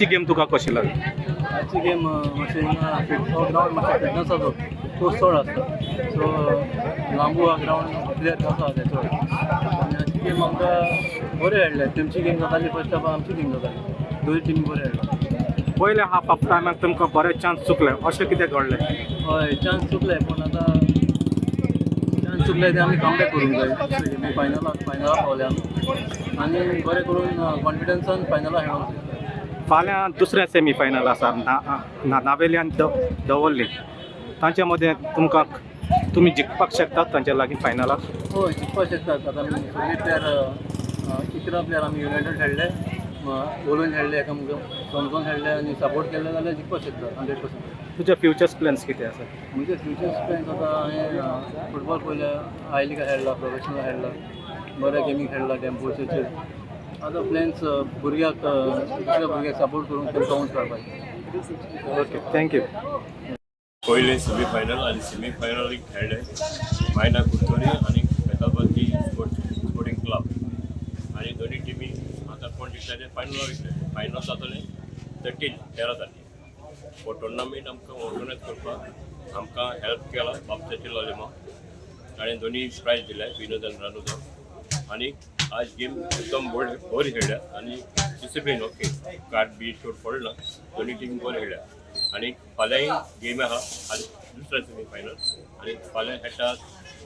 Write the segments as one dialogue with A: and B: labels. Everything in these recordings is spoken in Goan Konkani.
A: आजची गेम तुका कशी लागली?
B: आजची गेम मातशें हिंगा फिट हो ग्रावंड मातसो फिटनसाचो खूब चड आसता, सो लांबू हा ग्रावंड, प्लेयर कसो आसा चड. आनी आजची गेम आमकां बरें खेळ्ळे. तेमची गेम जाताली फर्स्ट हाफ, आमची गेम जाताली, दोनूय टिमी बरें खेळ्ळे.
A: पयल्या हाफ हाफ टायमाक तुमकां बरे चान्स चुकले, अशें कितें घडलें?
B: हय, चान्स चुकले, पूण आतां चान्स चुकले ते आमी कमबॅक करूंक जाय. फायनलाक पावले आमी आनी बरें करून कॉन्फिडन्सान फायनलाक खेळोंक जाय.
A: फाल्यां दुसरें सेमी फायनल आसा, नावेली आनी दवर्ली, तांच्या मदें तुमकां तुमी जिखपाक शकतात तांच्या लागीं फायनलाक?
B: हय, जिखपाक शकतात. आतां आमी सगळे प्लेयर, 11 प्लेयर आमी युनायटेड खेळ्ळे, उलोवन खेळ्ळे, एकामेकांक समजून खेळ्ळे आनी सपोर्ट केले जाल्यार जिखपाक शकता 100%.
A: तुजे फ्युचर्स प्लॅन्स कितें आसा?
B: म्हजे फ्युचर्स प्लॅन्स, आतां हांवें फुटबॉल पयले I लिगा खेळ्ळा, प्रोफेशनल खेळ्ळा, बऱ्या गेमी खेळ्ळा टेम्पोचेर. आतां प्लॅन्स भुरग्याक, दुसऱ्या भुरग्याक सपोर्ट करून तांकां वंच काडपाचें.
A: Okay, thank you.
C: पयले सेमी फायनल आनी सेमी फायनलीक खेळ्ळे मायना कुडतरी आनी बेतालबाती स्पोर्टींग क्लब आनी दोनी टिमी आतां कोण जिखले ते फायनलाक वयतले. फायनल जातलें 13 तारखेर. हो टुर्नामेंट आमकां ऑर्गनायज करपाक आमकां हेल्प केला बाब सचील अलेमा. ताणें दोनी प्रायज दिले, विनोद आनी रानुदो. आनी आज गेम एकदम बरी बरी खेळ्ळ्या आनी डिसिप्लीन ओके, कार्ड बी चड पडना. दोनी टिमी बऱ्यो खेळ्ळ्या आनी फाल्यांय गेम आहा आनी दुसरो सेमी फायनल. आनी फाल्यां खेळटा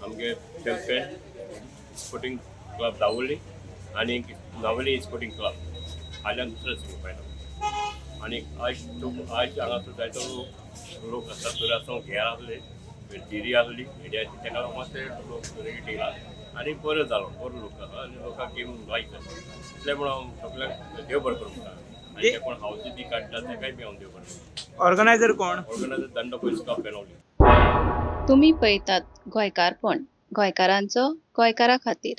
C: आमगे चॅम्पियन स्पोर्टींग क्लब दावोली आनी नावेली स्पोर्टींग क्लब, फाल्यां दुसरो सेमी फायनल. आनी आयज आयज हांगासर जायतो लोक लोक आसा, थंय आसा घेर आसले, धिरी आसली हेड्याची, ताका लागून मातशे लोक रेट येयला आनी बरो जालो, बरो लोक आसा आनी लोकांक गेम लायक जाता. इतलें म्हण हांव सगल्यांक देव बरें करूं म्हणटा आनी ते कोण हावसी बी काडटा ताकाय बी हांव देव बरें करूं.
D: ऑर्गनायझर कोण?
C: ऑर्गनायझर दंड पयस क्लब, बेनावली.
E: तुमी पळयतात गोंयकारपण, गोंयकारांचो गोंयकारा खातीर.